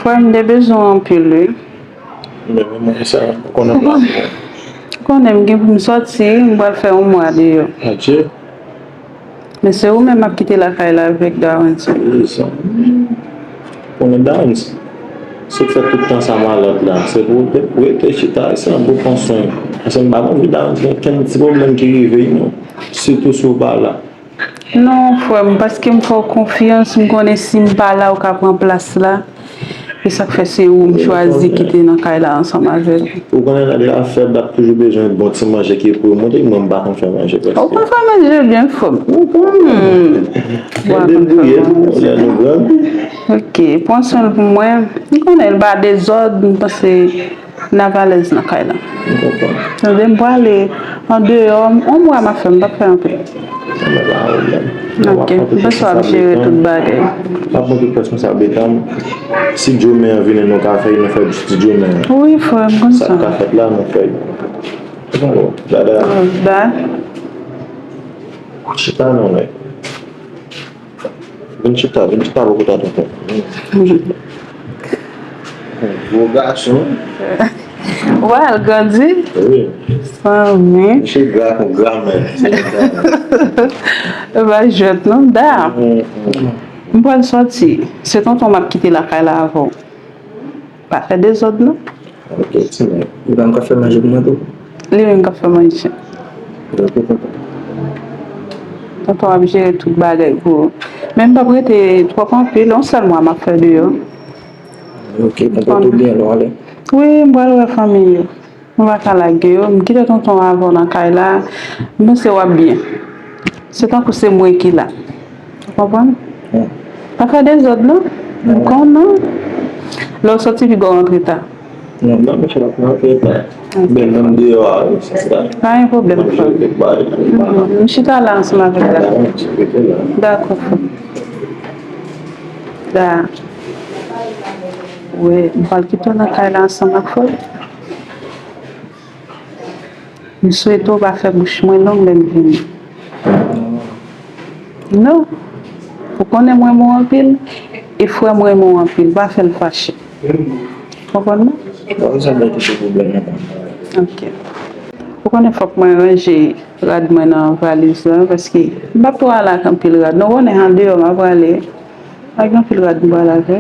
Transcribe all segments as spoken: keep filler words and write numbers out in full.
Frè m te bezwen w anpil, wi. Men mwen, mwen sa, ou konnen m la pou ou. Ou konnen m gen pou m sòti, m pral fè yon mwa deyò. Adye. Men se ou menm m ap kite lakay la avèk Darwens. Wi, zanmi. Konnen Darwens, se fè tout tan sa malad la. Se pou w te rete chita, se pou w pran swen. Paske m pa anvi Darwens gen kenn ti pwoblèm ki rive, non. Sitou si w pa la. Non, frè m, paske m fè w konfyans, m konnen si m pa la, ou ka pran plas la. E sa k fè se ou m chwazi kite nan kay la ansanm avè l. Ou konnen nèg la fèb, l ap toujou bezwen bon ti manje ki pou l monte, mwen m pa konn fè manje prèske. Ou pa fè manje byen, frè m. Ou konn. Ou pa konn fè manje. Debouye, lè nou gran. Ok, pran swen l pou mwen. M konnen l pa dezòd, m panse n ap alèz nan kay la. M konprann. Tande, m prale andeyò, yon mwa m ap fè, m p ap fè anpil. Anben, pa gen pwoblèm. Ok, m panse w ap jere tout bagay. M ap pran tout responsablite m. Si Dyomen an vini, nou ka fè, nou fè ti Dyomen an. Wi, frè, m konn sa. Sa k ka fèt la, nou fè. Bon, dada. Bye. Chita non, men. Vin chita, vin chita bò kote tonton. Gwo gason. Ou al grandi? Wi. Fanmi. Misye gra kon granmè. E pa jwèt non, da. Mm, mm. M pral sòti. Se tonton m ap kite lakay la avè w. Pa fè dezòd non. Ok, ti nèg. Li pa menm k ap fè manje pou mwen tou? Li menm k ap fè manje. Dakò, tonton. Tonton ap jere tout bagay pou ou. Men m p ap rete twòp anpil, yon sèl mwa m ap fè deyò. Ok, konpòte w byen lè w ale. Wi, m pral wè fanmi yo. M pa ka lage yo. M kite tonton avè w nan kay la. M panse w ap byen. Se tankou se mwen ki la. Ou konprann? Hmm. Pa fè dezòd non. M konn non. Lè w sòti piga w rantre ta. Non, non, misye pa rantre ta. Ok. Men menm deyò a, wi, se sa. Pa gen pwoblèm, frè m. M chita la ansanm avèk la. Dakò, frè m. Da. Wi, m pral kite w nan kay la ansanm ak frè m. M swete w pa fè bouch mwen long lè m vini. Non. Ou konnen m renmen w anpil, e frè m renmen w anpil, pa fè l fache. Konprann mwen? Bon, sa bay tout pwoblèm nan. Ok. Ou konnen fòk mwen ranje rad mwen nan valiz la, paske m p ap twò ale ak anpil rad. Non, ou konnen andeyò m ap prale. Pa gen anpil rad m pral avè.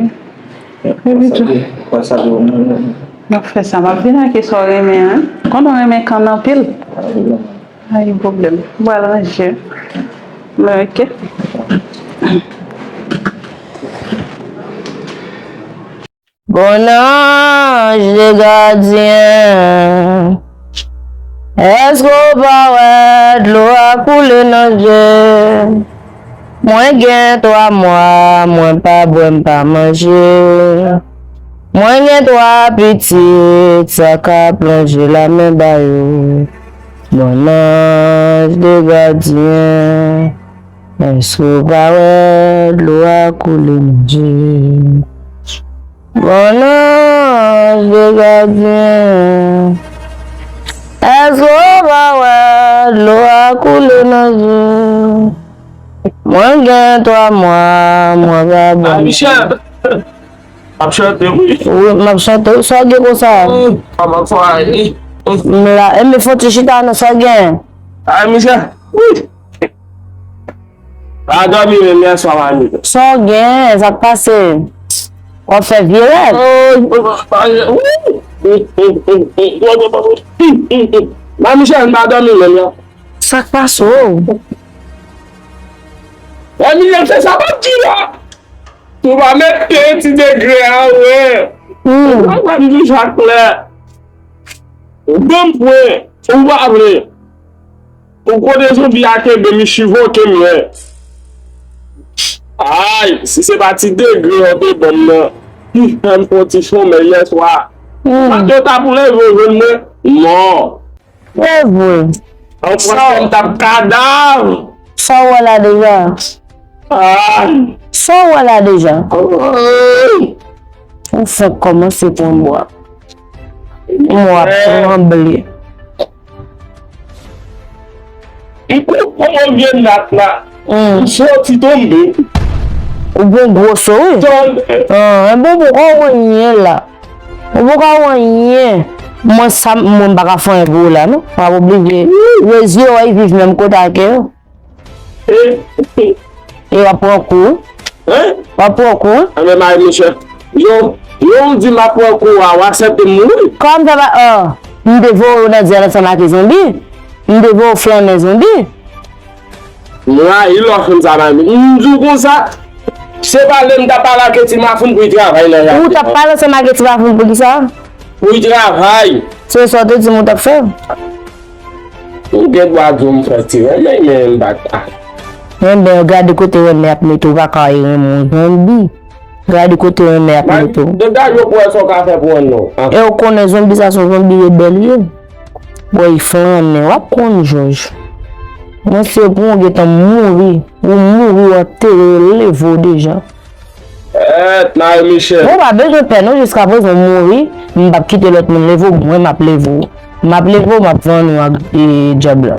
Epi tou. Pral salye w, non, non. M ap fè sa. M ap vin ak sa w renmen an. Konnen w renmen kann anpil. Pa gen pwoblèm. M pral ranje. Ok. Bon anj de gadyen, èske w pa wè dlo a koule nan je? Mwen gen twa mwa, mwen pa bwè, m pa manje. Mwen gen twa pitit, sa ka plonje lamen ba yo. Bon anj de gadyen, èske w pa wè dlo a koule nan je? Bon anj de gadyen, èske w pa wè dlo a koule nan je? Mwen gen twa mwa, mwen pa bwè. Ay, Michel! M ap chante, wi. Wi, m ap chante. Sa w gen konsa? Mm, kòman fwa, wi. M la, e men fò ti chita nan sa w gen. Ay, Michel! Wi! Pa dòmi menm yè swa, manmi. Sa w gen, sa k pase? W ap fè vye rèv. Manmi cheri, m pa dòmi menm non. Sa k pase w? Manmi cheri, se sa m ap di la. Ou pa mete ti degre a, wè. Hmm. Ou pa di sa klè. Ou ban m pwen, ou pa vle. Ou kote zonbi a kenbe m, li chivoke m, wè. Ay, si se pa ti degre w te ban m nan, ki fè m fè yon ti somèy yè swa. Hmm. Maten w t ap leve w jwenn mwen mò. Se vre. An fransè, m t ap kadav. Sa w wè la deja? Ah. Sa w wè la deja? Ay. Ou fenk kòmanse pran bwa. Mwen ap tranble. M konprann yon vye nat la. Hmm. M soti tonbe. Ou bon gwo so, wi. Tande. Ah, e bon, bon, ou wè anyen la. Ou poko wè anyen. Mwen sa, mwen m pa ka fè anyen pou ou la, non. Pa oblije. Yo, zye yo, y viv menm kote ak yo. E w ap pran kou. Hein? W ap pran kou. Anben, Marie Michel. Yo, yo, w di m ap pran kou a, w aksepte m mouri. Kòman m fè pa, oh, m te voye w nan dyèl ansanm ak zonbi. M te voye w flannen zonbi. M rayi lè w fè m sa, Marie Michel. M di w konsa, se pale m t ap pale ak Ti Mafoun pou l travay nan jaden an. Ou t ap pale ansanm ak Ti Mafoun pou kisa? Pou l travay. Se sa w te di m ou t ap fè? Ou gen dwa di w m fè ti renmen, men m pa ta. Enben, gade kote renmen ap mete w, ou pa ka renmen yon zonbi. Gade kote renmen ap mete w. Degaje w pou wè sa w ka fè pou renmen w. An. E w konnen zonbi sa se yon zonbi rebèl li ye. Bòy flannen, w ap konn jòj. Mwen se pou w gentan mouri. Ou mouri, w antere, yo leve w deja. Èt, Marie Michel. Ou pa bezwen pè non, jiskaprezan w mouri, m p ap kite lòt moun leve w, mwen m ap leve w. M ap leve w, m ap vann ou ak, e, djab la.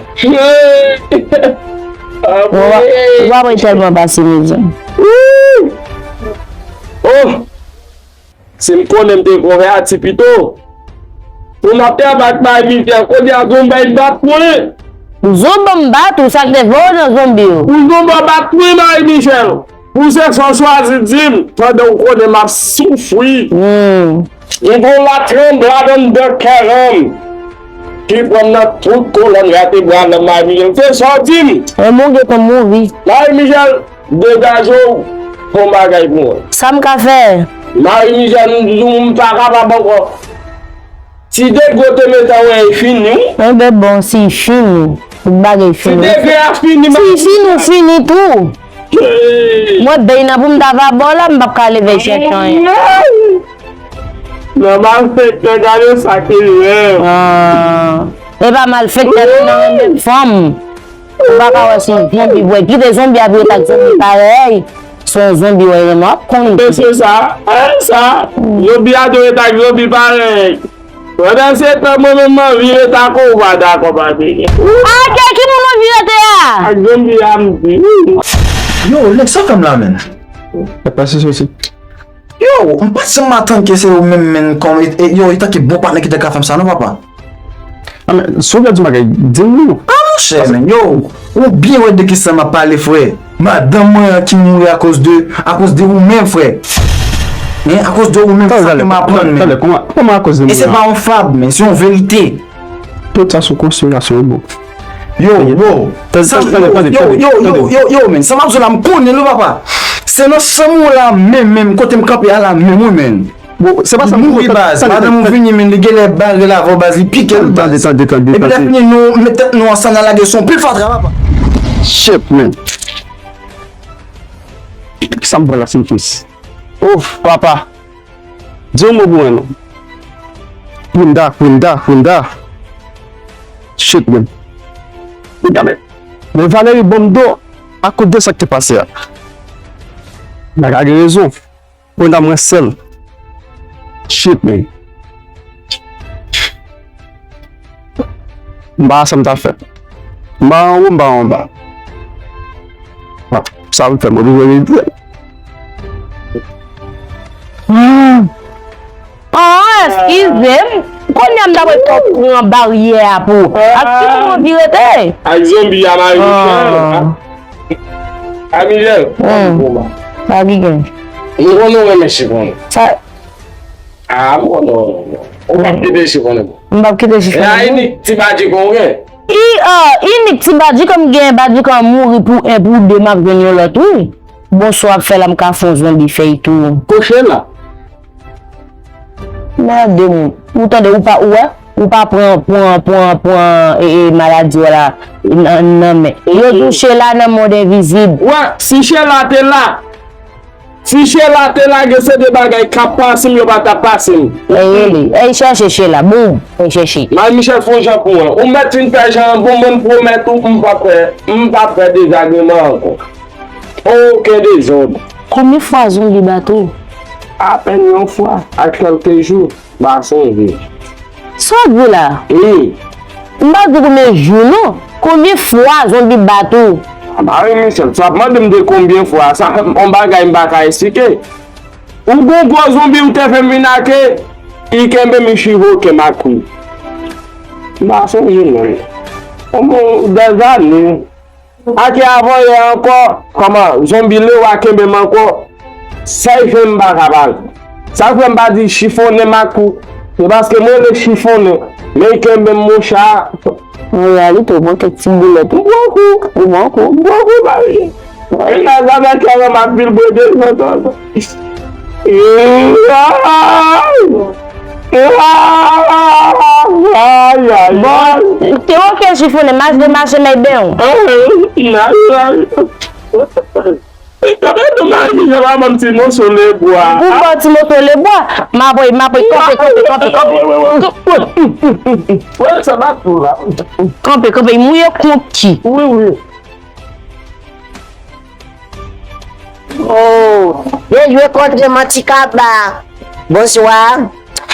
Ou pa, ou pa wè tèlman pase mizè. Oh! Si m konnen m te konvèti pito. Pou m ap travay ak Marie Michel, kounye a zonbi bat mwen. Zonbi m bat ou, sa k te fè w nan zonbi yo? Pou zonbi bat mwen, Marie Michel. Pou se sa w chwazi di m, pandan w konnen m ap soufri. Hmm. M gon latranblad anndan kè m ki pran m nan tout kolòn vètebral nan Marie Michel. Se sa w di m. Enben w gentan mouri. Marie Michel, degaje w, fè yon bagay pou mwen. Sa m ka fè? Marie Michel, m di w m pa kapab ankò. Ti degre w te mete wè e fini wi. Enben bon, si fini, tout bagay fini. Ti degre a fini, si fini, ou fini tou. Hey! Mwen bèy nan pou m ta va bò la, m p ap ka leve chèch anyen. Nan malfektè, gade sa ki rèv. Ah. E pa malfektè, nan renmen fanm. Ou pa ka wè se yon zonbi, bwè. Kite zonbi ap ret ak zonbi parèy. Se yon zonbi, wè, renmen w ap konn. Men se sa, e sa. Zonbi a dwe ret ak zonbi parèy. Pandan se tan mwen menm m anvi rete ak ou, ou pa dakò, pa peye. Ake, ki moun ou anvi rete a? Ak zonbi a m di. Yo, nèg sa fè m la, menn. Sa k pase soti? Yo, m pa t janm atann ke se ou menm, menn, kòm, e, e, yo, e tanke bon patnè ki te ka fè m sa, non, papa. A, men, si w vle di yon bagay, di m li, non. A, monchè, menn, yo, ou byen wè de kisa m ap pale, frè. Madanm mwen an ki mouri akoz de, akoz de ou menm, frè. Hein, akoz de ou menm, sa ke m aprann, men. Talè, kòman, kòman akoz de mwen? E se pa yon fab, men, se yon verite. Tout sa sou konspirasyon, bro. Yo, bro. Yo, yo, yo, yo, men, sa m ap di w la, m konnen l, wi, papa. Se nan chanm ou la, menm, menm, kote m kanpe a la, menm, wi, men. Bon, se pa sa m mouri, baz. Madanm ou vini, men li genlè bare l avè w, baz, li pike l, baz. Tande, tande, tande, tande. Epi lè fini, nou met tèt nou ansanm, n al lage sou pil fatra, papa. Shit, man. Sa m pran la, se m tris. Ouf, papa. Di yon mo pou mwen, non. Kounda, kounda, kounda. Shit, man. Kounda, men. Men Valérie ban m do akoz de sa k te pase a. Bagay gen rezon. Kounye a mwen sèl. Shit, man. M pa wè sa m ta fè. M pa anwo, m pa anba. Ah, sa m fè, mwen bezwen rete. Ah, eskize m. Kounye a m ta wè kòb pran baryè a pou. Ak ki moun anvi rete? Ak zonbi a, Marie Michel. Ah. A Michel, hmm. Sa ki gen? M konnen w renmen chifonnen. Sa. A, m konnen w renmen. Ou p ap kite chifonnen. M p ap kite chifonnen. E a inik ti badji kon w gen. I, ah, inik ti badji kon m gen, badji kon mouri pou en pou de, m ap jwenn yon lòt, wi. Bon, sa w ap fè la, m ka fè yon zonbi fèy tou. Koche la. Mande m. Ou tande, ou pa, ou wè? Ou pa pran, pran, pran, pran, e, e, maladi w la nan, nan men. Yo di w Sheila nan mond envizib. Wè, si Sheila te la, si Sheila te la, gen se de bagay k ap pase m, yo pa t ap pase m. Ey, rele. Ey, chèche Sheila. Boum. Ey, chèche. Marie Michel, fè yon jan pou mwen. Ou mèt vin fè jan an pou mwen, m pwomèt ou, m p ap fè, m p ap fè dezagreman ankò. Okenn dezòd. Konbyen fwa zonbi bat ou? Apèn yon fwa, ak kèlke jou, m pa sonje. Sa w di la? Wi. M pa di konbyen jou non. Konbyen fwa zonbi bat ou? Marie Michel, sa ap mande m de konbyen fwa, sa yon bagay m pa ka esplike. Ou gon gwo zonbi ou te fè m vin ake, li kenbe m, li chivoke m ak kou. M pa sonje non. Kòman dèzane. Ake avan yè ankò, kòman zonbi lewa kenbe m ankò. Sa l fè m pa ka pale. Sa l fè m pa di chifonnen m ak kou. Se paske mwen rele chifonnen. Men l kenbe m moncha. An reyalite, ou pran kèk ti boulèt. Ou pran kou. Ou pran kou. Ou pran kou, pa vle. Mwen la, la, la, kè m ap vin bwede, non, non, non. Ay, ay, ay. Bon, te oke, chifonnen, mache, mache, men ben. Ay, ay, ay. Gade nou mari, jan pa ban m ti moso lebwa. Pou ban ti moso lebwa, m ap, m ap, kanpe, kanpe, kanpe, kanpe. Wè, sa va tou la. Kanpe, kanpe, mouye konki. Wi, wi. Oh, byen jwe kontre manti kaba. Bonswa.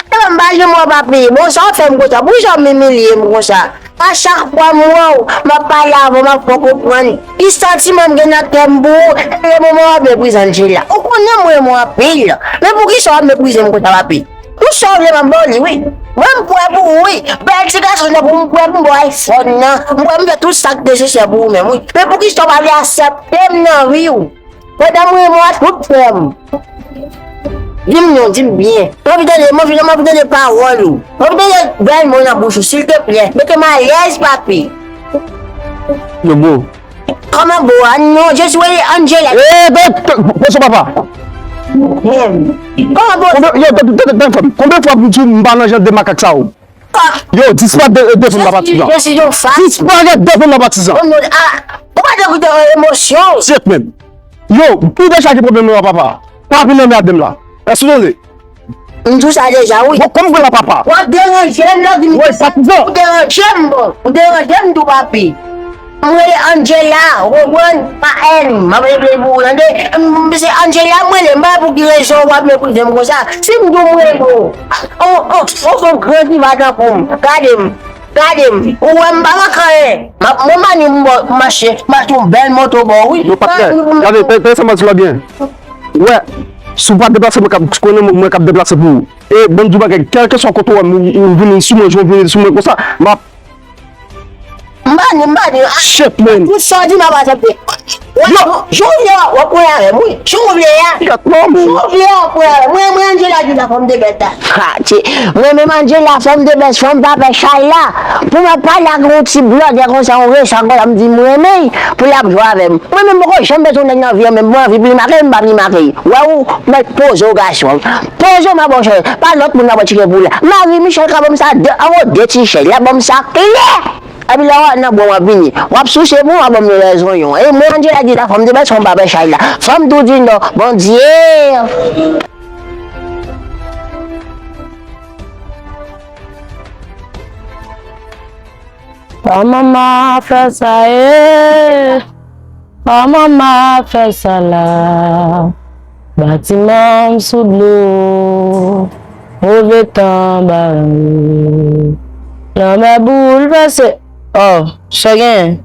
Epa m pa janm wè w papi. Bon, sa w fè m konsa? Poukisa w ap imilye m konsa? A chak fwa m wè w, m ap pale avè w, m ap fè w konprann ki santiman m gen nan kè m pou ou, e moman w ap meprize Angela. Ou konnen m renmen w anpil. Men poukisa w ap meprize m konsa, papi? Tout sa w vle m ap ba w li, wi. Mwen m prè pou ou, wi. Bèl ti gason nan pou m prè pou m ba w iPhone nan. M prè m fè tout sa k nesesè pou ou menm, wi. Men poukisa w pa vle aksepte m nan vi w? Pandan m renmen w a tout kè m. Di m non, di m byen. M anvi tande, m anvi, m anvi tande pawòl ou. M anvi tande bèl mo nan bouch ou, silteplè. Mete m alèz, papi. Yo, bro. Kòman bo a? Non, je suis Angela. Eh, ben, t-, poze papa. Kòman bo? Konbyen, yo, t-, t-, t-, t-, fè m. Konbyen fwa pou di m pa nan jan de makak sa yo? Yo, disparèt de, de fon nan patizan. Je suis, je suis en face. Disparèt de fon nan patizan. Oh non, ah, ou pa te goute an emosyon. Shit, man. Yo, ou deja gen pwoblèm nan papa. Pa vin nan mèd m la. Èske w tande? M di w sa deja, wi. Bon, kòm w la, papa. W ap deranje m nan, di m. Wi, patizan. Ou deranje m, bon. Ou deranje m tou, papi. M rele Angela, ou konprann? Pa N, m ap rele pou ou, tande? M, se Angela m rele, m pa pou ki rezon w ap meprize m konsa. Si m di w m rele w, on, on, on fè w grandi pa tankou m. Gade m, gade m. Ou wè m pa manke anyen. M ap, mwen mani m bò, m mache, m achte yon bèl moto ba w, wi. Yo, patnè, gade, fè, fè sa m di la byen. Ou wè, si w pa deplase, mwen k ap konnen mwen k ap deplase pou ou. E ban m di w bagay, kèlkeswa kote w wè m, ou, ou vini sou mwen, jan w vini sou mwen konsa, m ap M pa ni, m pa ni. Shit, man. Tout sa w di m ap aksepte. Wè, jan w vle w ap pran avè m, wi. Jan w vle a. Jan w vle w ap pran avè m. Mwen, mwen, Angela di la fanm de bèt la. Ha, ti. Mwen menm Angela fanm de bèt, fanm pa pè chay la. Pou m ap pale ak yon ti blòdè konsa, yon recha konsa, m di m renmen l, pou l ap jwe avè m. Mwen menm, m poko janm bezwen nèg nan vi an, men mwen anvi plimake, m pa plimake. Wè ou, mèt poze w gason. Poze w, m ap ba w chè. Pa lòt moun m ap wè tike pou la. Marie Michel ka ban m sa de, anwo de ti chèz. L ap ban m sa klè. Epi lè w nan bò w ap vini. W ap souse pou w ap ban m lè zonyon. E mwen, Angela di la, fanm de bèt, fanm pa pè chay la. Fanm tou di non. Bondye. Pa manman fè sa, e. Pa manman fè sa la. Batiman m sou dlo. Move tan ba yo. Lanmè boulvèse. Oh, sa gen?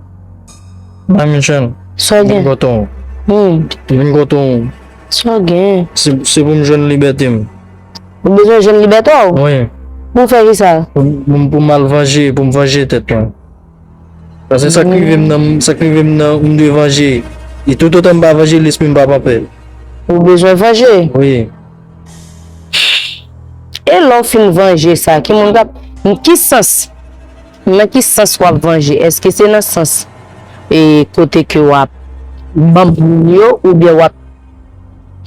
Ba Michel. Sa gen? Vin kote w. Hmm. Vin kote w. Sa gen? Se, se pou m jwenn libète m. Ou bezwen jwenn libète w? Wi. Pou w fè kisa? Pou, pou, pou m al vanje, pou m vanje tèt mwen. Paske sa k rive m nan, sa k rive m nan, m dwe vanje. E toutotan m pa vanje, lespri m p ap anpè. Ou bezwen vanje? Wi. E lè w fin vanje sa, ki moun k ap, nan ki sans, nan ki sans w ap vanje? Èske se nan sans, e, kote ke w ap ban moun yo, oubyen w ap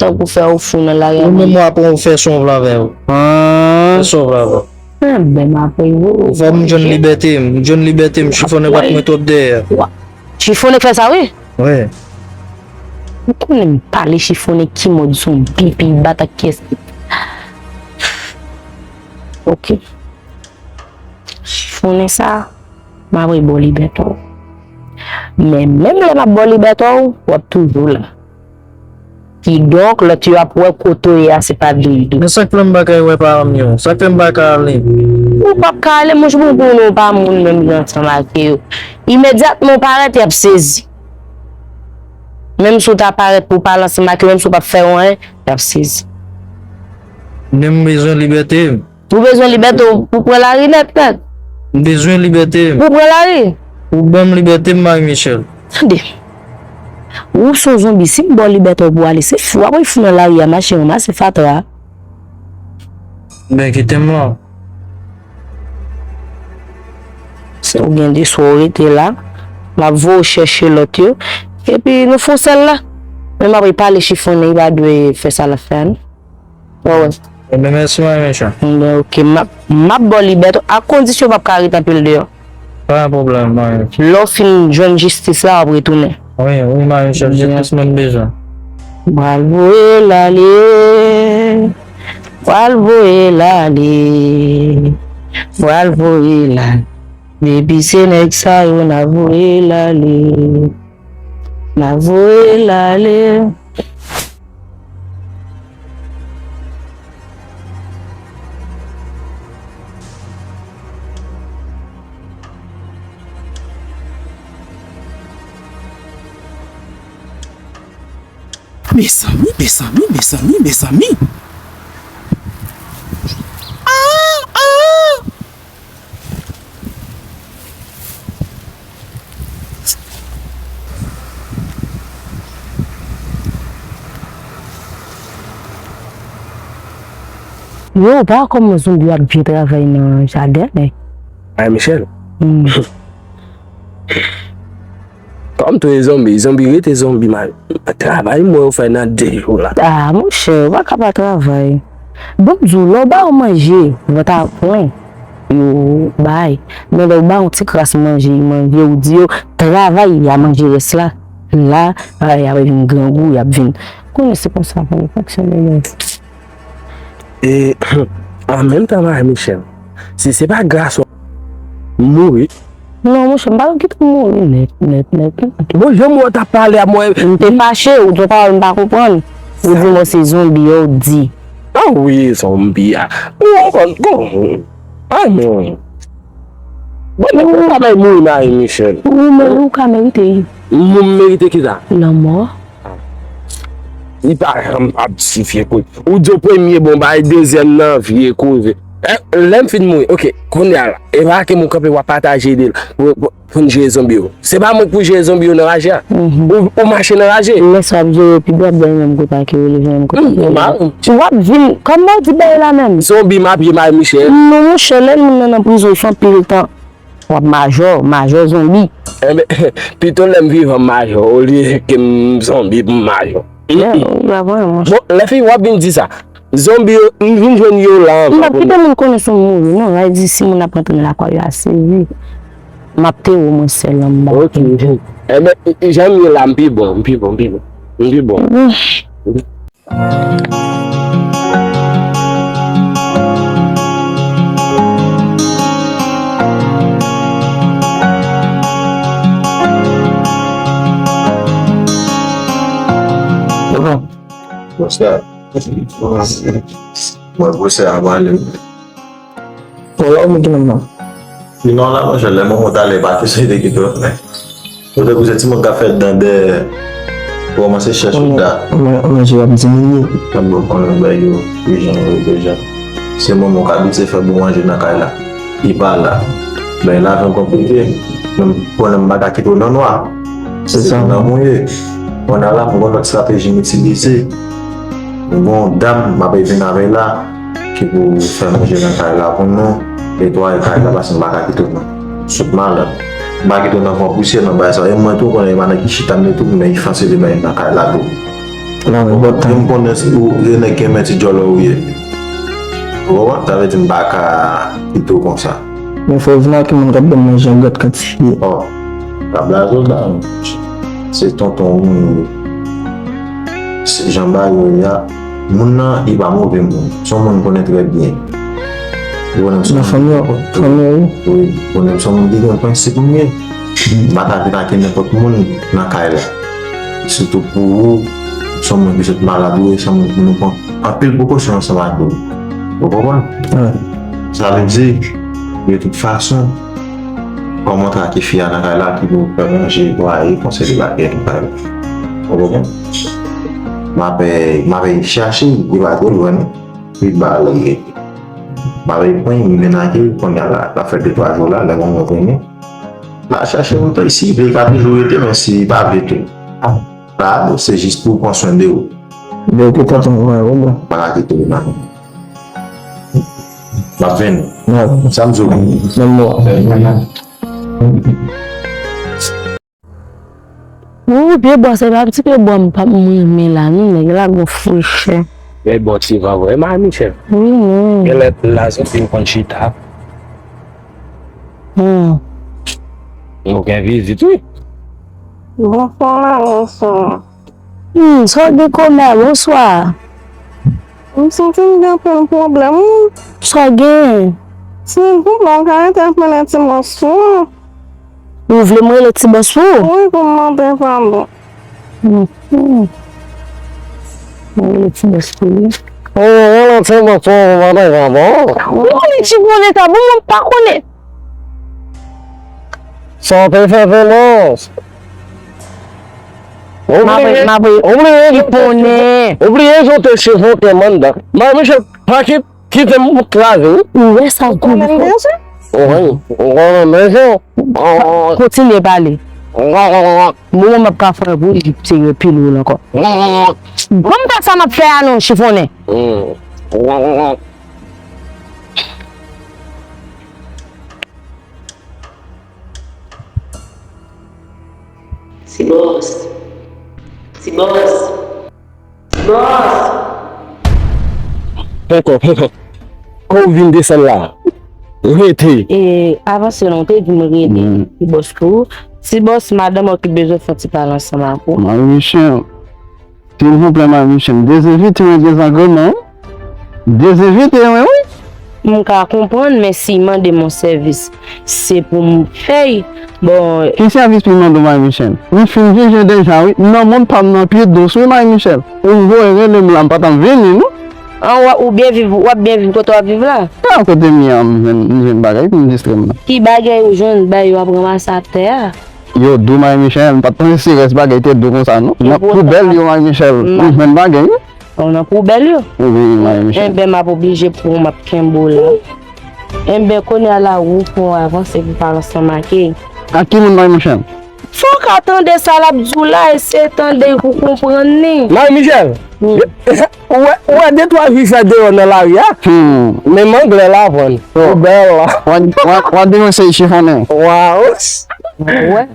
tankou fè w fou nan lari a? Ou menm w ap pran, ou fè sa w vle avè w. Ah. Fè sa w vle avè w. Enben, m ap wè w. Fò m jwenn libète m, m jwenn libète m, chifonnen bat mwen twòp dèyè. Chifonnen k fè sa, wi. Wi. Ou konnen m pale chifonnen ki mòd zonbi epi bat ak kiyès. Ok. Chifonnen sa, m ap ba w libète w. Men menm lè m ap ba w libète w, w ap toujou la. Kidonk, lòt yo ap wè kote w ye a, se pa byen itou. Men sa k fè m pa ka wè paran m yo? Sa k fè m pa ka ale? Ou p ap ka ale, monchè, pou, pou nou pa moun menm jan ansanm ak yo. Imedyatman w parèt, y ap sezi. Menm si w ta parèt pou w pale ansanm ak yo, menm si w p ap fè yo anyen, y ap sezi. Men m bezwen libète m. Ou bezwen libète w pou pran lari nèt nèt. M bezwen libète m. Pou pran lari. Ou ban m libète m, Marie Michelle. Tande. Ou se yon zonbi, si m ba w libète w pou w ale, se fou, w ap fou nan lari a, mache ranmase fatra. Ben, kite m la. Si w gen de swa w rete la, m ap voye w chèche lòt yo. Epi nou fè yon sèl la. Men m ap pale chifonnen, li pa dwe fè sa l ap fè a, non. Wè, wè. Ebyen, mèsi, Marie Michelle. Ebyen, oke, m ap, m ap ba w libète w, a kondisyon w p ap ka ret anpil deyò. Pa gen pwoblèm, Marie Michelle. Lè w fin jwenn jistis la, w ap retounen. Wi, wi, Marie Michelle, se plis mwen bezwen. Pral voye l ale. Pral voye l ale. Pral voye l ale. Depi se nèg sa yo, n a voye l ale. N a voye l ale. Mezanmi, mezanmi, mezanmi, mezanmi. Ah, ah. Yo, pa kòman zonbi ap byen travay nan jaden, men. Ay, Michel. Hmm. Kòm tou e zonbi, zonbi rete zonbi, man. Travay m wè yo fè nan de jou la. Ah, monchè, ou pa ka pa travay. Bon, m di w, lè w ba yo manje, vant a plen, yo bay. Men lè w ba yon ti kras manje, yo manje, ou di yo, travay, y a manje rès la. La, ah, y ap vin grangou, y ap vin. Konnen se konsa pou yo fonksyone, men. E, an menm tan, Marie Michel, si se pa gras ou, m mouri. Non, monchè, m pa t kite w mouri nèt, nèt, nèt, nèt. Bon, jan mwen t ap pale a mwen. M te fache, ou di yon pawòl m pa konprann. Ou di mwen se zonbi, ou di. Ah wi, zonbi a. Ou konn, konn. Ay, non. Bon, ou ka bay mouri, Marie Michel. Ou, men ou ka merite. M merite ki sa? Lanmò. Li pa janm ap di vye koze. Ou di w premye bon bagay, dezyèm nan vye koze. Eh, lè m fin mouri, oke, kounye a la, e pa ke moun kanpe w ap pataje ide l pou, pou, pou n jere zonbi yo. Se pa mwen k pou jere zonbi yo nan raje a. Mhm. Ou, ou mache nan raje. Lè sa w ap jere yo pi byen, w ap jwenn menm kote ke yo, li jwenn menm kote ke yo. Nòmal. W ap vin, kòman w di bagay la menm? Zonbi m ap ye, Marie Michel. Non, monchè, lè moun nan nan prizon, li fè anpil tan. W ap majò, majò zonbi. Enben, pito lè m vivan m majò, olye ke m zonbi pou m majò. Bon, lè fini w ap vin di sa. Zonbi yo, m vin jwenn yo la anvan. M p ap kite moun konnen si m mouri, non. Sa vle di si moun ap rantre nan lakwa yo a sezi, m ap tere w mwen sèl an m ba. Ok. Enben, jan m ye la, m pi bon, m pi bon, m pi bon. M pi bon. What's that? Mwen, pwofesè a pale. Bon, la ou met nan non. Sinon, la, monchè, lè mwen konn talè, pa te sou ide ki tou. Ou te koze timoun k ap fè dan dèyè, ou kòmanse chèche ou da. Manje ap diminye. Tann bon konnen bay yo, dejan, yo dejan. Se manman w k abitye fè bon manje nan kay la. Li pa la. Bay lajan konplike. Menm konnen m pa ka kite w nan nwa. Se sa. Nan mouye. Konnen la, m gon lòt estrateji m itilize. M gon dam, m ap vin avè l la. Ki pou fè manje nan kay la pou nou, netwaye kay la, paske m pa ka kite w nan sot malad. M pa kite w nan pran pousyè, nan bagay sa. E mwen tou, konnen e pa nèg ki chita m li tou, men li fase li bay nan kay la tou. Nan men bòt tan. M konnen si ou, e nèg ki renmen ti djòlè ou ye. Ou konprann? Sa vle di m pa ka kite w konsa. Men fò w vin ak yon moun k ap ban m manje an gad kantite. Ò, pa blaze w la. Se tonton ou. Se jan bagay yo ye a, moun nan, li pa move moun. Se yon moun m konnen trè byen. Ou konnen m se yon moun. Nan fanmi w, fanmi w, wi. Wi, ou konnen m se yon moun ki gen prensip m ye. M pa ta vin ak nenpòt moun nan kay la. Sitou pou ou, se yon moun ki sot malad ou ye, se yon moun pou nou pran anpil prekosyon ansanm ak ou. Ou konprann? Wi. Sa vle di, de tout fason, kòm w antre ak fi a nan kay la, ki pou fè manje, netwaye, konse li pa gen nan kay la. Ou konprann? M ap, m ap chache li, li pa te jwenn. Li ba li. M ap pran li, m mennen li, kounye a la, l ap fè de twa jou la, lè mwen vini. L ap chache yon tan, si li vle, li ka toujou rete, men si li pa vle tou. La, se jis pou pran swen de ou. Mwen te kontan wè ou, bon. Pa ka kite ou nan. M ap vini. Sa m di w. Menm mwen. Ou, pye bwa, se pa ti pye bwa m p ap renmen la, non, nèg la gon frechè. Pye bwa ti van vre, Marie Michel. Wi, non. Genlè la, se fin konn chita. Hmm. Nou gen vizit, wi. Bonswa, bonswa. Hmm, sa w gen kòmè, bonswa. M santi m gen anpil pwoblèm, wi. Sa w gen? Si w vle, w ka entèpele ti bòs ou. Ou vle m rele ti bòs ou? Wi, pou m mande padon. Hmm, hmm. Mwen rele ti bòs ou, wi. Ou rele ti bòs ou, ou mande padon? Ou rele ti bòs ou, bon, mwen pa konnen. Sa w te fè, Felons? Ou bliye, ou bliye, ou bliye jan w te cheve w te manda. Marie Michel, pa kit-, kite m kraze w. Ou wè sa gwo bouch. Ou wè, ou konnen men jan. Kontinye pale. Moman m ap ka fè pou li te repile w ankò. Bon, m pa sa m ap fè a non, chifonnen. Ti bòs. Ti bòs. Ti bòs. Poko, poko. Kò w vin desann la. Rete. E, avanse non, te di m rete. Ti bòs pou ou. Ti bòs, madanm ou ki bezwen fè yon ti pale ansanm ak ou. Marie Michel. Silvouplè, Marie Michel, dezenvite mwen dezagreman. Dezenvite mwen, wi. M ka konprann, men si mande m yon sèvis, se pou m fè l. Bon. Ki sèvis pou m mande w, Marie Michel? M fin jije deja, wi. Nan mond pa m nan pye dous, wi, Marie Michel. Ou voye rele m la, m pa t ap vini, non. An, w ap, ou byen viv, w ap byen viv kote w ap viv la? A, kote m ye a, m jwenn, m jwenn bagay pou m distrè m nan. Ki bagay ou jwenn, bay yo ap ranmase atè a? Yo dou, Marie Michel, m pa t panse si rès bagay te dou konsa, non. Nan poubèl yo, Marie Michel, m jwenn bagay, wi. Ou nan poubèl yo? Wi, Marie Michel. Enben, m ap oblije pran w, m ap kenbe w la. Enben, kounye a la, ou pran w avanse pou pale ansanm ak li. Ak ki moun, Marie Michel? Fò w ka tande sa l ap di w la, eseye tande pou w konprann li. Marie Michel, ou wè, ou wè de twa jou sa deyò nan lari a? Hmm. Men manglè la vann. Poubèl la. W ap, w ap, w ap denonse chifonnen. Waw. Wè.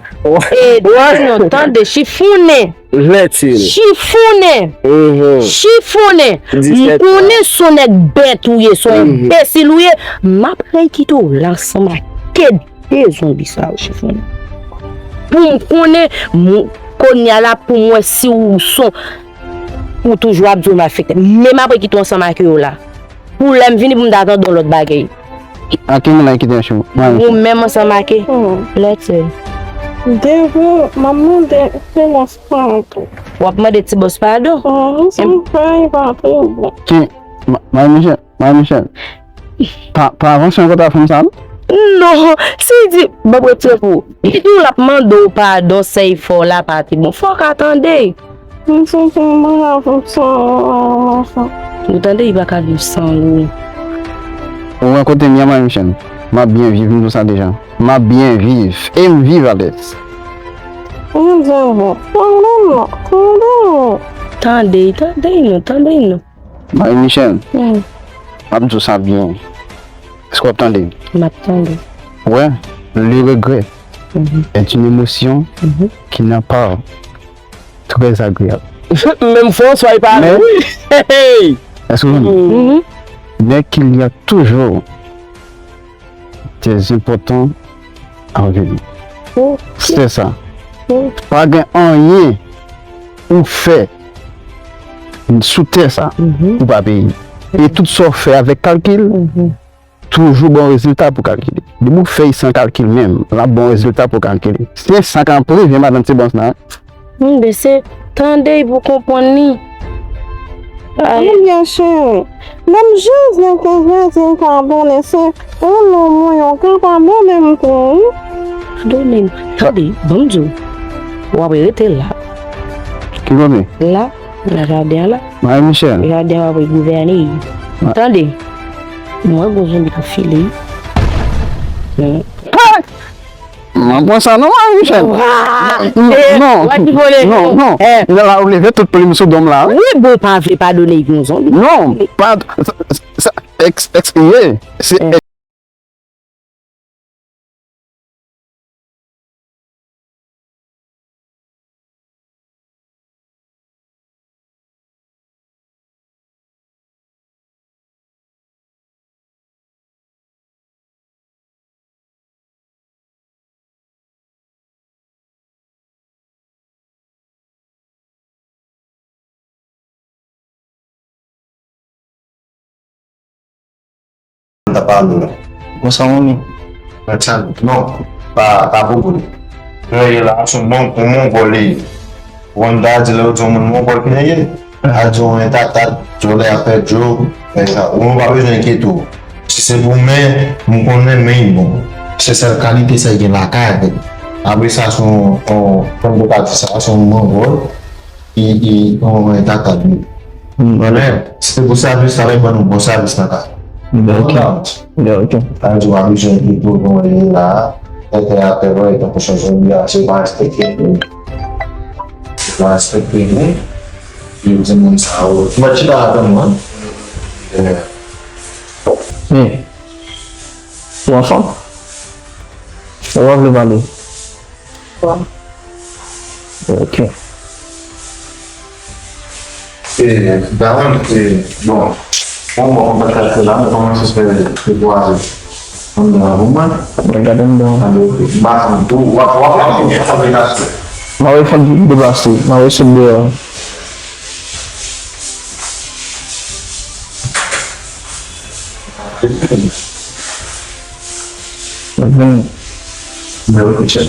E di non, tande, chifonnen. Lè til. Chifonnen. Mhm. Chifonnen. M konnen se yon nèg bèt ou ye, se yon enbesil ou ye. M ap rey kite w la ansanm ak kèk de zonbi sa yo, chifonnen. Pou m konnen, m, kounye a la, pou m wè si ou son, ou toujou ap di w malfektè. Men m ap rey kite w ansanm ak yo la. Pou lè m vini pou m ta tande yon lòt bagay. Ak ki moun la ki te anchou? Ou menm ansanm ak li? Hmm. Lètèl. Devan, m ap mande silans pou mwen tou. W ap mande ti bòs padon? Hmm, m santi bagay pa twò bon. Ki, Ma-, Marie Michel, Marie Michel. Pa, pa avanse ankò ta fanm sa, non? Non, si di, bon, retire pou ou. Li di w l ap mande w padon, sèy fò w la pa te bon. Fò w ka tande. M santi m pa ka viv san ou, Marie Michel. Ou tande, li pa ka viv san ou. Ou wè kote m ye a, Marie Michel? M ap byen viv, m di w sa deja. M ap byen viv. E m viv alèz. Ou di bon. Tande m non, tande m. Tande, tande non, tande non. Marie Michel, m ap di w sa byen. Èske w ap tande? M ap tande. Ou wè, le regret est une émotion qui n'a pas très agréable. Menm François e pa ale, wi. Hey! Èske w konprann? Mais qu'il y a toujours des importants à venir. Se sa. Pa gen anyen ou fè sou tè sa ou pa peye. E tout sa w fè avèk kalkil, toujou bon rezilta pou kalkile. Depi w fè l san kalkil menm, l ap bon rezilta pou kalkile. Se sa k ap rive madanm ti bòs la. Enben, se tande l pou konprann li. Ay. Ebyen, cheri, lè m jis gen kèk vèti m ka abòne, se ou non mwen yo ka padone m tou, wi. Padone m. Tande, ban m di w. W ap rete la. Ki kote? La, nan jaden an la. Marie Michel. Jaden an ap gouvène. Tande. Mwen gon zonbi k ap file. Mwen pran sa non, Marie Michel. Non, non, non, non. Lè la ou leve tout plim sou dòm la. Wi, bon, pa vle padone yon zonbi. Non, pa, sa, sa, ex, ex, ye. Se Mwen ta pale la. Konsa ou ni? Mwen tande. Non, pa, pa bobo li. Lè ye la, se yon mon, yon mongòl li ye. Ou konn ta di lè yo di yon moun mongòl ki nèg ye. A di yon entatat, djòlè ap fè djò. Ou pa bezwen enkyete w. Si se pou men, m konnen men bon. Se sèl kalite sa gen lakay avè l. Apre sa, se yon, yon, kòm yo ka di sa, se yon mongòl. I, i, on, on entatat li. Men, si se pou sèvis la, men ban nou bon sèvis nan ka. Ok. Ok. Sa vle di w ap bezwen pito bon li la, tèt atè, wè, tankou se zonbi a, se pa respekte li. Se pa respekte li. Yo di moun sa yo. Mwen chita la tann mwen. Men, ou anfòm? Ou pa vle pale? Bon. Ok. E, Dawan, e, bon, bon, bon, mwen pa ka fè la, mwen kòmanse fè, fè bwaze. Mwen nan pou mwen. Mwen gade m bon. Alo, ba, ou, w ap, w ap, w ap, w ap deplase. Mwen fè deplase, mwen sot deyò. Mwen vin. Mwen reflechi.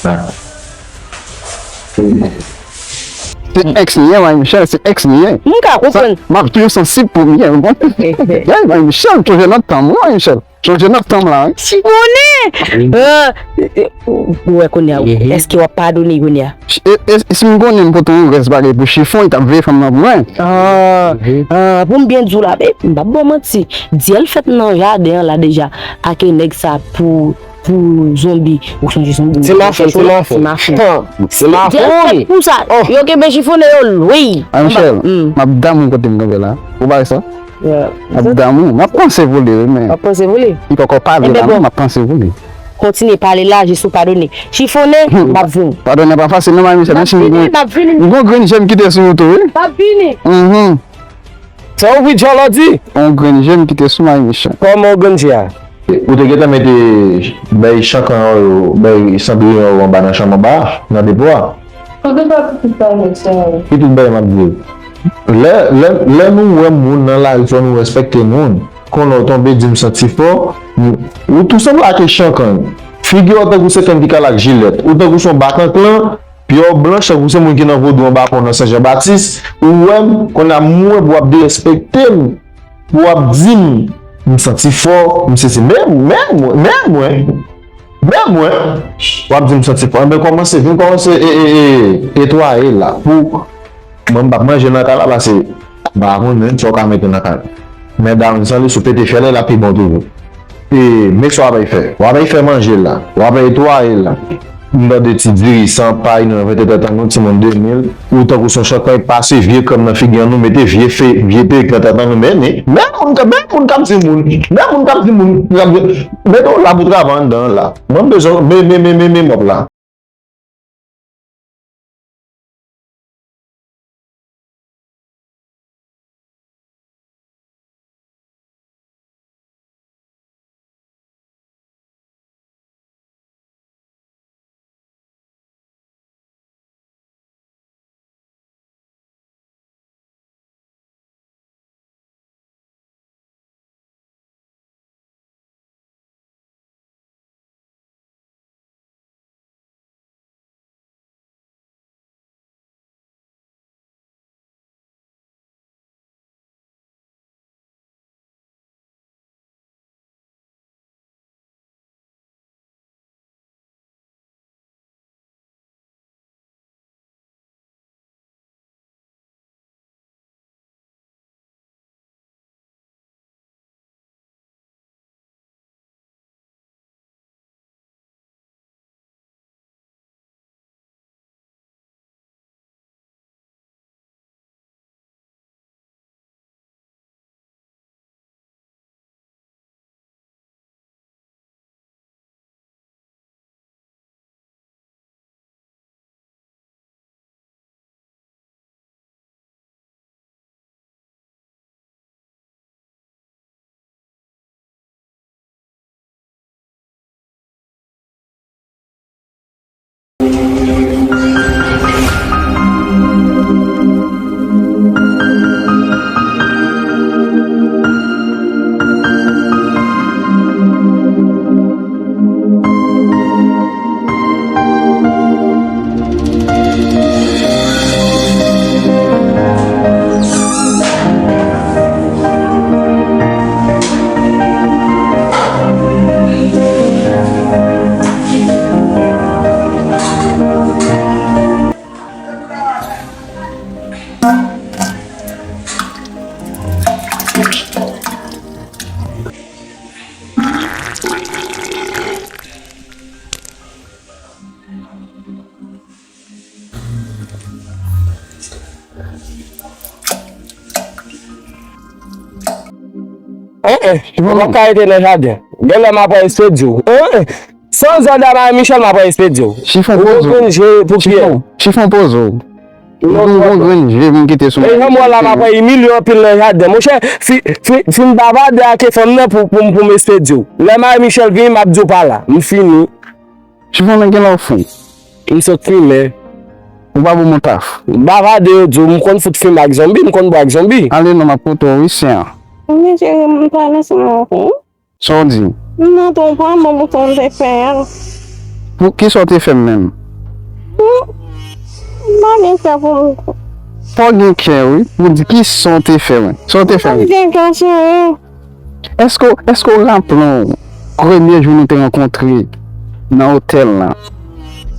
Dakò. Se ex li ye, Marie Michel, se ex li ye. M ka konprann. M ap toujou sansib pou m ye, bon. Yay, Marie Michel, chonje nan tan m, wi, Marie Michel. Chonje nan tan m la, wi. Si konnen! Ou wè kounye a, èske w ap padone kounye a? E, e, si m konnen m pote yon rès bagay pou Chifon, li t ap veye fanm nan pou mwen. Ah, ah, pou m byen di w la, e, m p ap ba w manti. Dyèl fèt nan jaden an la deja, ak nèg sa pou, pou zonbi. Ou sonje zonbi? Ti mafon, ti mafon. Ti mafon. Ti mafon, dyèl fèt pou sa. Yo kenbe Chifonnen yo lwen. Ah, Michel, m ap damou kote m kanpe la. Ou pa wè sa? M ap damou. M ap panse pou li, wi, men. W ap panse pou li? Li poko pale la, non, m ap panse pou li. Kontinye pale la, jis ou padone. Chifonnen, m ap vini. Padone pa fasil, non, Marie Michel, men si m gon, m gon grenn je m kite sou ou tou, wi. M ap vini. Mhm. Sa ou wi, Jolodi? On grenn je m kite sou Marie Michel. Kòman on grenn je a? Ou te gentan mete bèy chankan an yo, bèy sandriyon yo anba nan chanm anba a, nan depo a? Kote pa pitit pa nèg sa yo? Pitit bèy m ap di w. Lè, lè, lè nou wè moun nan lari, fò nou respekte moun. Konnen w tonbe, di m santi fò. Ou tou sanble ak chankan. Figi w tankou se kenn ki kale ak jilèt. Ou tankou se yon batanklan, pye w blanch tankou se moun ki nan vodou anba pon nan Sen Jan Batis. Ou wè m, kounye a m wè pou w ap derespekte m. Pou w ap di m, m santi fò, m sesi. Men, men, men mwen, men mwen, w ap di m santi fò. Enben, kòmanse, vin kòmanse e, e, e, netwaye la. Pou mwen, m p ap manje nan kay la, paske m pa konnen sa w ka mete nan kay la. Men Darwin san li sou pete fyèl la, l ap pi bon toujou. E, men sa w ap fè. W ap fè manje la. W ap netwaye la. M tande ti diri san pay nan vante tèt an nou, timoun de mil, ou tankou se yon chanpay pase vye krèm nan figi an nou, mete vye fe, vye perik nan tèt an nou, men, men, men moun k ap, men moun k ap di moun, men moun k ap di moun, k ap di, mete w la pou travay anndan an la. Mwen m bezwen, men, men, men, men, men mòp la. Hein, hein, ou p ap ka rete nan jaden. Genlè m ap al espedye w. Hein, hein. San zòd a Marie Michèle, m ap al espedye w. Chifon poze w. Ou konn jwe pou kiyès? Chifon poze w. Non, ou konn jwe pou m kite sou Marie Michèle. E jan m wè la, m ap al imilye w anpil nan jaden. Monchè, fi, fi, fin bavade ak fanm nan pou, pou, pou m espedye w. Lè Marie Michèle vini, m ap di w pa la. M fini. Chifon nan gen lè w fou. M sot fimen. Ou pa bon moun taf. Bavade yo di w, m konn fout fimen ak zonbi, m konn bwè ak zonbi. Ale non, m ap koute w wi, sè. Mesye, m pa nan sa non. Sa w di? M nan twonpe m pou sa m te fè a. Pou ki sa w te fè m menm? M pa gen kè pou m. Fò w gen kè wi, pou di ki sa w te fè mwen. Sa w te fè m? M pa gen kè sou ou. Èske, èske w raple w premye jou nou te rankontre nan otèl la?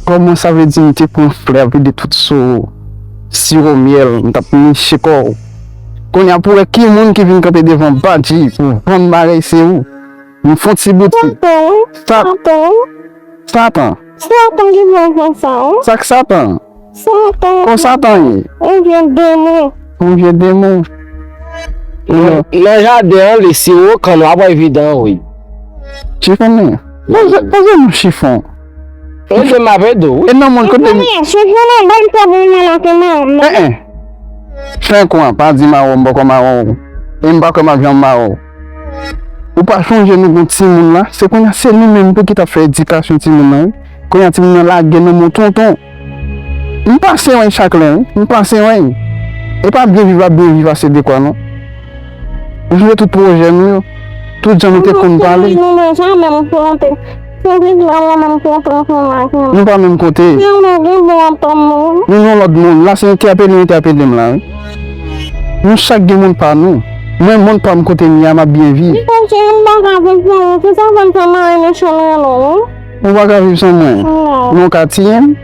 Kòman sa vle di m te pran flè, vide tout sou ou, siwo myèl, m t ap niche kò w. Kounye a pou wè ki moun ki vin kanpe devan Badji pou vann bagay se ou. M fon ti bout. Satan, wi. Sa- Satan, wi. Satan. Satan ki fè w fè sa, wi. Sa k Satan? Satan. Kon Satan ye? Yon vye demon. Yon vye demon. Nan, nan jaden an, li siwo kann w ap wè evidan, wi. Chifon men. Poze, poze nou chifon. Ede m ap ede w, wi. E nan moun kote m. Chifon nan bay pwoblèm nan la ke nan. Eh, eh. Fè kwa, pa di mawon, m poko mawon. E m pa kwè m ap janm mawon. Ou pa chonje nou gon timoun la? Se kounye a, se nou menm tou ki t ap fè edikasyon timoun nan, wi. Kounye a, timoun nan lage nan men tonton. M pase wè chak lè, wi. M pase wè. E pa byen viv ap byen viv ase dekwa, non. Ou sonje tout pwojè nou yo, tout jan nou te konn pale. Nou pa menm kote. Nou nan yon lòt moun. La, se entèpele, entèpele m la, wi. Nou chak gen moun pa nou. Mwen, moun pa m kote m ye a, m ap byen viv. Ou pa ka viv san mwen. Non. Non, w ka tiye m.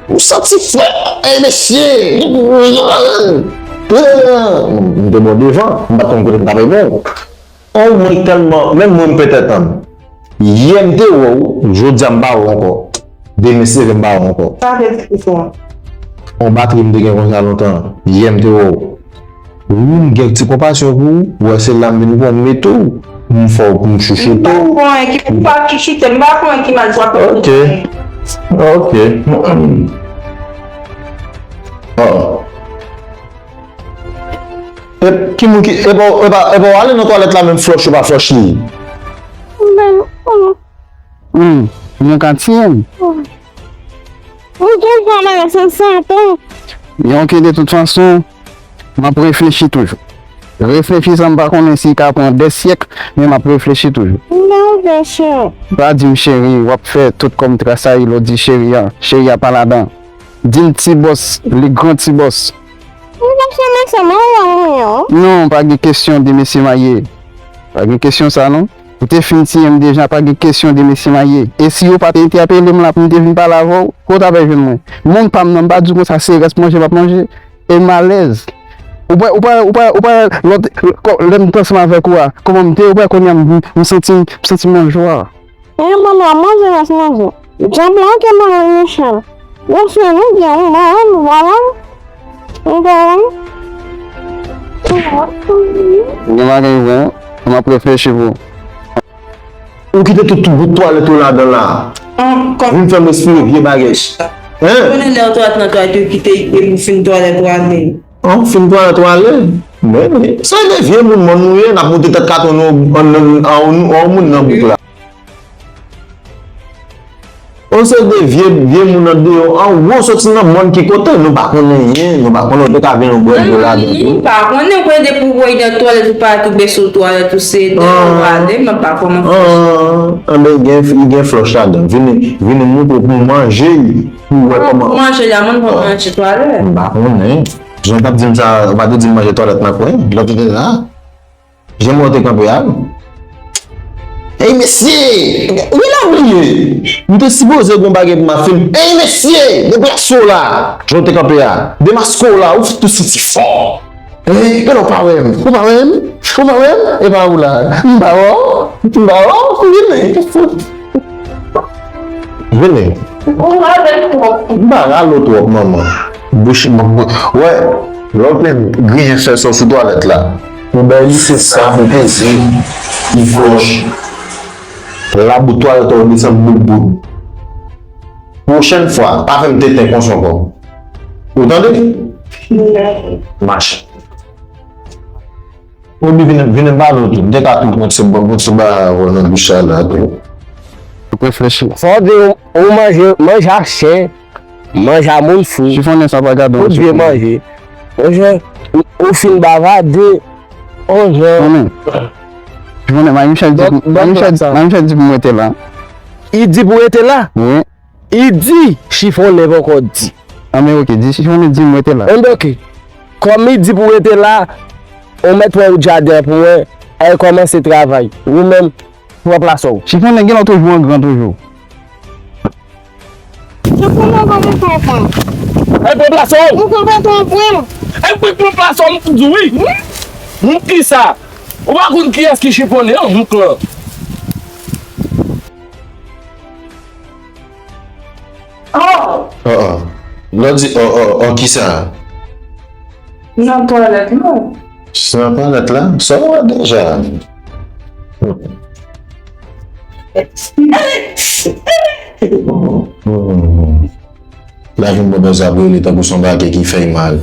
Ou santi frè, ey mesye. M te bò devan, m pa t konn kote m t ap bon. Oh, mwen tèlman, menm mwen m pete tann. Yè m te wè w, jodi a m pa wè w ankò. Demen si Dye vle m pa wè w ankò. Sa vle di ki sa? On batri m te gen konsa lontan, yè m te wè w. Wi, m gen ti konpasyon pou ou, wè se la m vin pran m mete w, m fè w pou m chouchoute w. M pa konn ki ou pa chouchoute, m pa konn ki mal sa fè. Ok. Ok. Oh. E ki moun ki, e pa, e pa, e pa w ale nan twalèt la menm flòch ou pa flòch li? Hmm, nou ka tiye m. Ou gen sa la, se sa tou. Men ok, de tout fason, m ap reflechi toujou. Reflechi sa, m pa konnen si l ka pran dè syèk, men m ap reflechi toujou. Men ok, cheri. Pa di m cheri, w ap fè tout kòm trasay lè w di cheri a. Cheri a pa ladan. Di l ti bòs, li gran ti bòs. Ou pa Se mesye marye m ou ye, wi. Non, pa gen kesyon de mesye marye. Pa gen kesyon sa, non. Ou te fin tiye m deja, pa gen kesyon de mesye marye. E si yo pa te entèpele m la pou m te vin pale avè w, kote w ta pral jwenn mwen? Moun pa m nan, m pa di w konsa, se rès manje m ap manje. E m alèz. Ou pa, ou pa, ou pa, ou pa, lòt, lè m t ansanm avèk ou a, kòman m te, ou pa kounye a m, m santi, m santi m an jwa. E bon, bon, manje rès manje. Djab la ke mwen, Michel. Bon, se nou gen ou, mwen, nou, vwala. Nou gen ou. Gen bagay vre, wi. M ap reflechi pou ou. Ou kite tout, tout bout twalèt ou ladan la. Ankò. Vin fè m respire vye bagay. Hein? Konnen lè w twalèt nan twalèt, ou kite epi w fin twalèt ou ale. An, fin twalèt ou ale. Men, men, sa e de vye moun mòn nou ye, n ap moute tèt katwon nou an, an, an, an moun nan bouk la. On se de vye, vye moun andeyò, an, ou soti nan mòn ki kote, nou pa konnen anyen, nou pa konnen, ou te ka vin yon bwèt dlo ladan tou. M pa konnen, konnen depi w voye nan twalèt, ou pa tou bese w twalèt, ou se de ou ale, mwen pa kòman fè. An, anben, gen, gen flòch ladan. Vini, vini, m montre w pou w manje, pou w wè kòman. Manje la, mwen, mwen manje twalèt. M pa konnen. Jan w t ap di m sa, ou pa te di m manje twalèt nan kwen, lè w te la. Jan mwen te kanpe a. Ey, mesye! Wi, la bliye! M te sipoze gon bagay pou m ap fè. Ey, mesye! Deplase w la! Jan w te kanpe a. Demaske w la, ou tou santi fò! Ey, gade w pa wè m! Ou pa wè m? Ou pa wè m? E pa ou la! M pa wè w! M pa wè w! Vini! Vini. M pa rale w twòp, manman. Bouch, bou-, bou-, wè, lè w te griyen fè sa w sou twalèt la. Ou bay li se sa pou peze, li flòch. Labou twalèt ou desann bout bout. Pwochèn fwa, pa fè m tenten konsa ankò. Ou tande? Mache. Obi vin, vin pale w tou. M te ka tou pran ti, pran ti bagay avè w nan douch la tou. Ou reflechi. Fò w di ou, ou manje, manje a chen, manje a moun fou. Chifonnen sa pa gade w. Ou byen manje. Monchè, ou, ou fin bavade. Monchè. Konnen. Chifonnen, Mari Michel di, Mari Michel, Mari Michel di pou mwen te la. Li di pou rete la? Wi. Li di, chifonnen poko di. Anben, oke, di chifonnen di m rete la. Anben, oke. Kòm li di pou rete la, ou mèt wè ou jaden an pou mwen, al kòmanse travay. Ou menm, pran plas ou. Chifonnen gen lòt jou an gran toujou. Chifonnen pa gen papa. Al pran plas ou. Ou konn pa konprann. Al pran plas ou, m di wi. Moun ki sa? Ou pa konn kiyès ki chifonnen an, moun lan. Oh! Oh, oh. Lè w di oh, oh, oh, kisa? Nan twalèt la. Se nan twalèt la? Sa w wè deja? Hmm. Lavi m bò bèzabwele tankou se yon bagay ki fè l mal.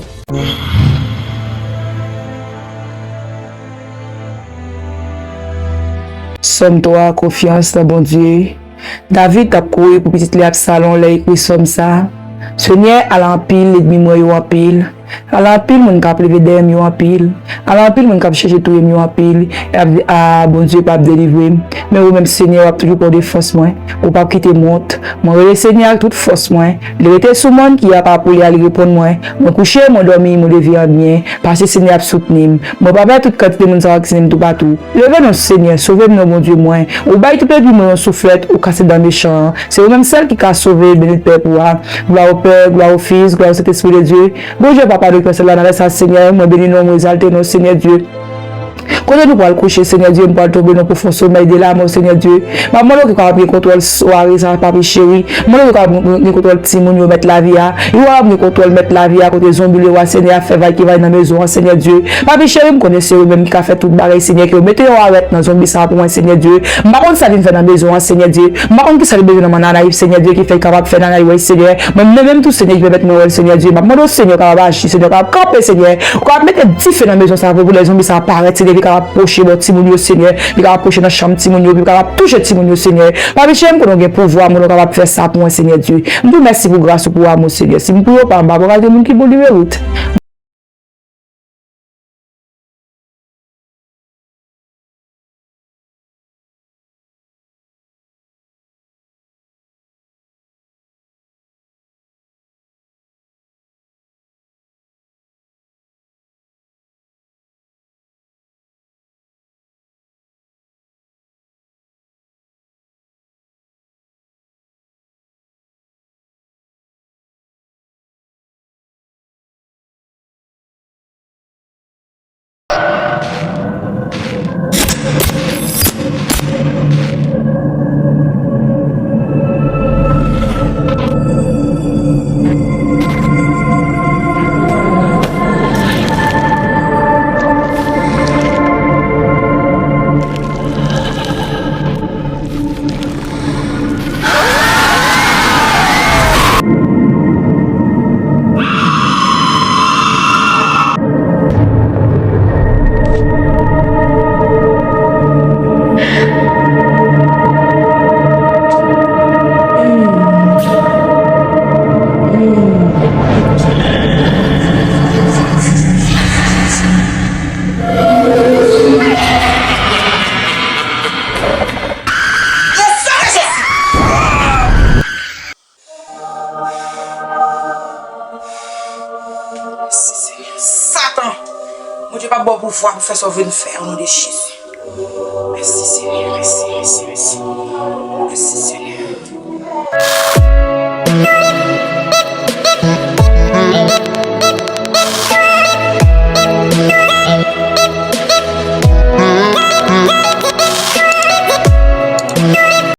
Sòm twa, konfyans nan Bondye. David t ap kouri pou pitit li Absalon lè l ekri sòm sa a. Senyè, ale anpil, lènmi mwen yo anpil. Ale anpil, moun k ap leve dèyè m yo anpil. Ale anpil, moun k ap chèche touye m yo anpil. Y ap di, a, Bondye p ap delivre m. Men ou menm, Senyè, w ap toujou pran defans mwen. Ou p ap kite m wont. Mwen rele Senyè ak tout fòs mwen. Li rete sou mòn ki apa pou li al reponn mwen. Mwen kouche, mwen dòmi, mwen leve an byen. Paske Senyè ap soutni m. Mwen pa pè tout kantite moun sa yo ki sènen m toupatou. Leve non, Senyè, sove m non, Bondye mwen. Ou bay tout lènmi mwen yon souflèt, ou kase dan mechan an. Se ou menm sèl ki ka sove, beni pèp ou a. Glwa o Pè, glwa o Fis, glwa o Sentespri de Dye. Bondye Papa nou ki nan syèl la, nan lè sa, Senyè, mwen beni non, mwen egzalte non, Senyè Dye. Kote nou pral kouche, Senyè Dye, m pral tonbe nan pwofon somèy de lanmò, Senyè Dye. M ap mande w ki kapab gen kontwòl sware sa, Papi cheri. M mande w ki kapab gen kontwòl timoun yo, mèt lavi a. Yo kapab gen kontwòl mèt lavi a, kote zonbi lewa, Senyè, ap fè vay ki vay nan mezon an, Senyè Dye. Papi cheri, m konnen se ou menm ki ka fè tout bagay, Senyè, ke w mete yon arèt nan zonbi sa pou mwen, Senyè Dye. M pa konn sa l vin fè nan mezon an, Senyè Dye. M pa konn kisa li bezwen nan men Nanay, Senyè Dye, ki fè l kapab fè Nanay wè l, Senyè. Mwen menm tou, Senyè, ki pèmèt mwen wè l, Senyè Dye. M ap mande w, Senyè, w kapab aji, Senyè, w kapab kanpe, Senyè. W kapab mete dife nan mezon sa pou, pou lè zonbi sa parèt, Senyè, li kapab pwoche bò timoun yo, Senyè. Li kapab pwoche nan chanm timoun yo, li kapab touche timoun yo, Senyè. Papi cheri, m konnen w gen pouvwa, m konnen w kapab fè sa pou mwen, Senyè Dye. M di w mèsi pou gras ou, pou amou, Senyè. Si m priye w pa, m pa pral gen moun ki pou leve wout. Bon pouvwa pou fè sa w vin fè, o non de Jezi. Mèsi, Senyè, mèsi, mèsi, mèsi. Mèsi, Senyè.